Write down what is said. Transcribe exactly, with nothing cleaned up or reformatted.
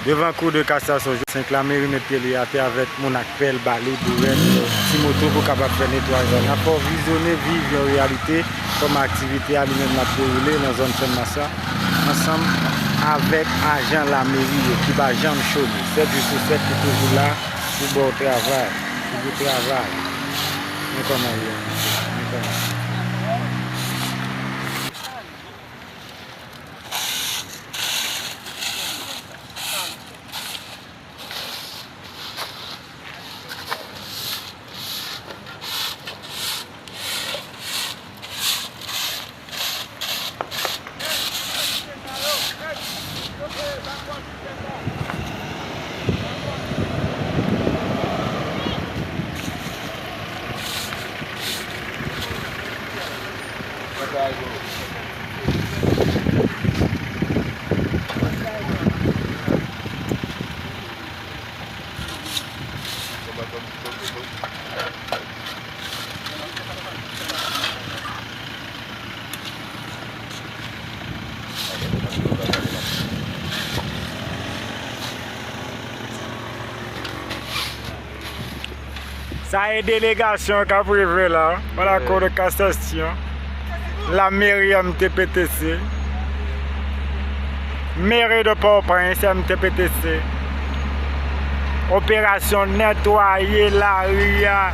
Devan kou de kastrasyon Joseph senk, lameri met pye li atè avèk moun ak pèl, bale, bourèt, ti moto pou kapab fè netwayaj la. N ap fè w vizyonnen, viv yon reyalite kòman aktivite a li menm l ap dewoule nan zòn Channmas la, ansanm avèk ajan lameri yo ki pa janm chome, sèt jou sou sèt, ki toujou la pou ba w travay, pou w travay. Men kòman l ye, men kòman. Sa e delegasyon k ap rive la, pa dakò de kastrasyon. Lameri M T P T C. Mairie de Port-au-Prince, M T P T C. Operasyon netwaye lari a.